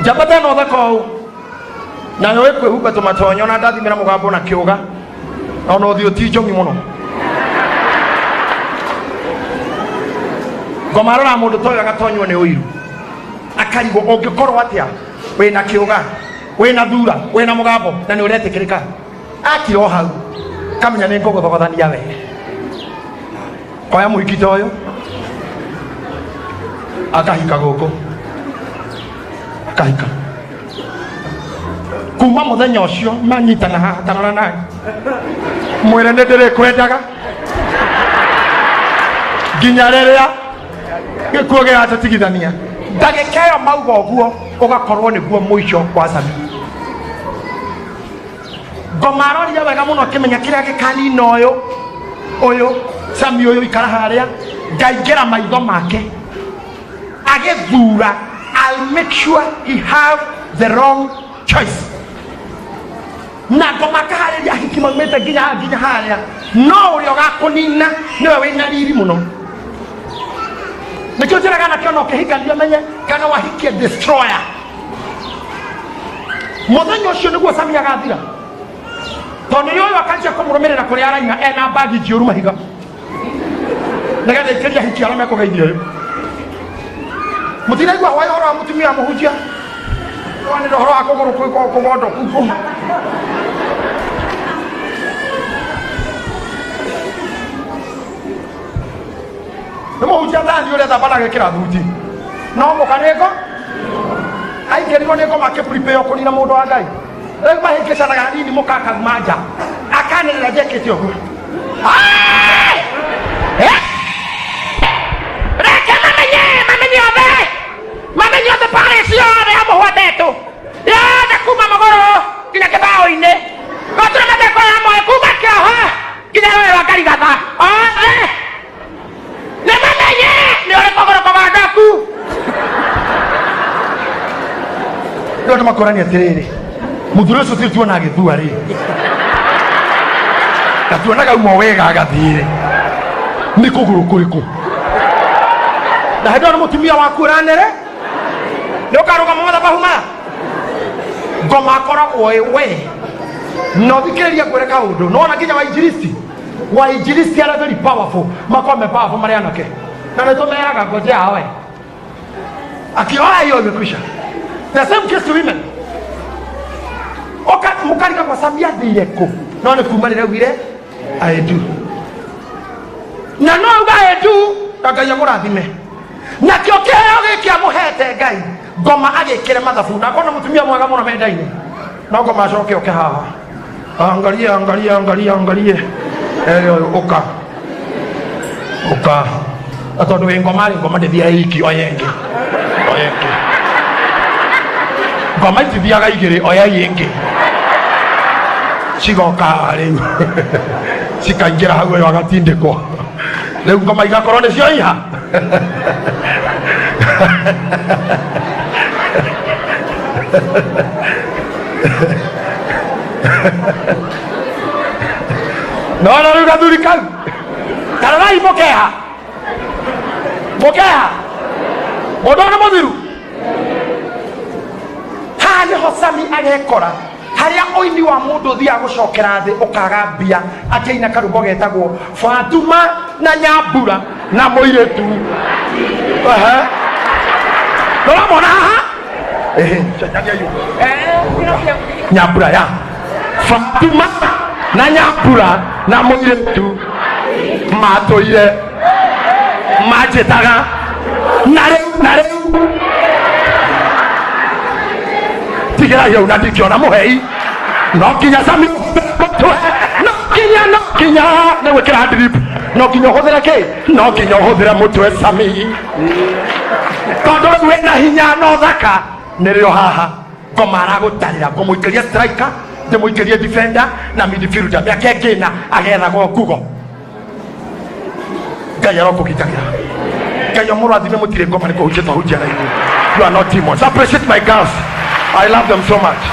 Njamba ta ĩno thaka ũũ nayo ĩkwĩhumba tũmatonyo na ndathimĩra mũgambo na kĩũga na ona ũthiũ ti njong'i mũno. Ngoma arora mũndũ ta ũyũ agatonywo nĩ ũiru, akarigwo ũngĩkorwo atĩa wĩna kĩũga, wĩna thura, wĩna mũgambo na nĩ ũretĩkĩrĩka. Akira o hau kamenya nĩ ngũgũthogothania we. Oya mũhiki ta ũyũ akahika gũkũ, akahika kuma mũthenya ũcio manyitana haha tarora nawe mwĩre nĩ ndĩrĩkwendaga nginya rĩrĩa gĩkuũ gĩgatũtigithania. Ndagĩka ĩyo mauga ũguo ũgakorwo nĩguo mũico wa Sami. Ngoma arorire wega mũno akĩmenya kĩrĩa gĩkanina ũyũ ũyũ Sami ũyũ ikara harĩa ngaingĩra maitho make agĩthura. I'll make sure he have the wrong choice. Na ngoma akaharĩria ahiki maumĩte nginya haha nginya harĩa, no ũrĩa ũgakũnina nĩwe wĩna riri mũno. Nĩkĩo njĩraga anake ona ũkĩhikania ũmenye kana wahikie destroyer. Mũthenya ũcio nĩguo Sami agathira, tondũ nĩ ũyũ akanjia kũmũrũmĩrĩra kũrĩa araina ena mbagi njiyũru mahiga nĩgetha ikĩria ahiki arĩa mekũgeithia ũyũ. Mũtiraigua hwaĩ ũhoro wa mũtumia mũhunjia wanĩra ũhoro wa kũgũrũ kũgondoku kũ. Nĩ mũhunjia thani ũrĩa thamba na agekĩra thuti no mũka nĩ ngo aingĩrirwo nĩ ngoma akĩprepare kũnina mũndũ wa Ngai. Rĩu mahĩngĩcanaga hanini, mũka akauma nja akanĩrĩra njekĩte ũguo. Reke mamenye, mamenye othe, mamenye othe, parish yothe ya mũhwandetũ yothe kuma mũgũrũ nginya kĩbaũ-inĩ, gũtirĩ matheko ya moe kuma kĩoho nginya rũĩ rwa Ngarigatha, othe nĩ mamenye nĩ ũrĩ kũgũrũ kũgondoku. Rĩu andũ makorania atĩrĩrĩ, mũthuri ũcio ti tuona agĩthua rĩ, na tuonaga uma wega agathiĩ rĩ, nĩ kũgũrũ kũrĩkũ? Na hĩndĩ ĩyo nĩ mũtumia waku ũranere nĩ ũkarũgama mathabahu maya. Ngoma akoragwo ĩ we na ũthikĩrĩrie ngwĩre kaũndũ, nĩwona nginya wainjilisti, wainjilisti arĩa very powerful makorwo me powerful marĩ anake, na nĩ tũmeraga ngojea we akioa hiyo imekwisha. The same case to women. Oka mukarika kwa Samia thire kũ no nĩ kuma rĩrĩa augire I do, na no auga I do na Ngai amũrathime nakĩo kĩheo gĩkĩ amũhete Ngai. Ngoma agĩkĩre mathabu na akona mũtumia mwega mũno mendaine no ngoma acoke oke haha angalie angalie angalie angalie ere ũyũ ũka ũka, na tondũ wĩ ngoma rĩ, ngoma ndĩthiaga iki, oya ĩngĩ, oya ĩngĩ. Ngoma itithiaga igĩrĩ, oya ĩngĩ, cigoka rĩu cikaingĩra hau, ũyũ agatindĩkwo rĩu ngoma igakorwo nĩcio iha. Nona rĩu gathuri kau, tarorai mũkeha mũkeha mũndũ ũyũ nĩ mũthiru. Haha nĩho Sami agekora harĩa ũini wa mũndũ ũthiaga gũcokera thĩ ũkaga mbia akĩina karũmbo getagwo Fatuma na Nyambura na mũirĩtu. Ehe. Nĩũramona haha? Ehe, cenjania yũ. Nyambura ya Fatuma na Nyambura na mũirĩtu matũire manjĩtaga na rĩu na rĩu tigĩra hau na ndingĩona mũhei, no nginya Sami mũtwe, no nginya, no nginya nĩ gwĩkĩra drip, no nginya ũhũthĩre kĩ, no nginya ũhũthĩre mũtwe Sami, tondũ rĩu wĩna hinya no thaka nĩrĩo haha ngoma aragũtarĩra. Ngũmũikĩria striker, ndĩmũikĩrie defender na midfielder, mĩaka ĩngĩ ĩna agethagwo ngugo. Ngai arokũgitagĩra, Ngai amũrathime. Mũtirĩ ngoma nĩ kũhunjia twahunjia na inyuĩ. You are not demons. Appreciate my girls, I love them so much.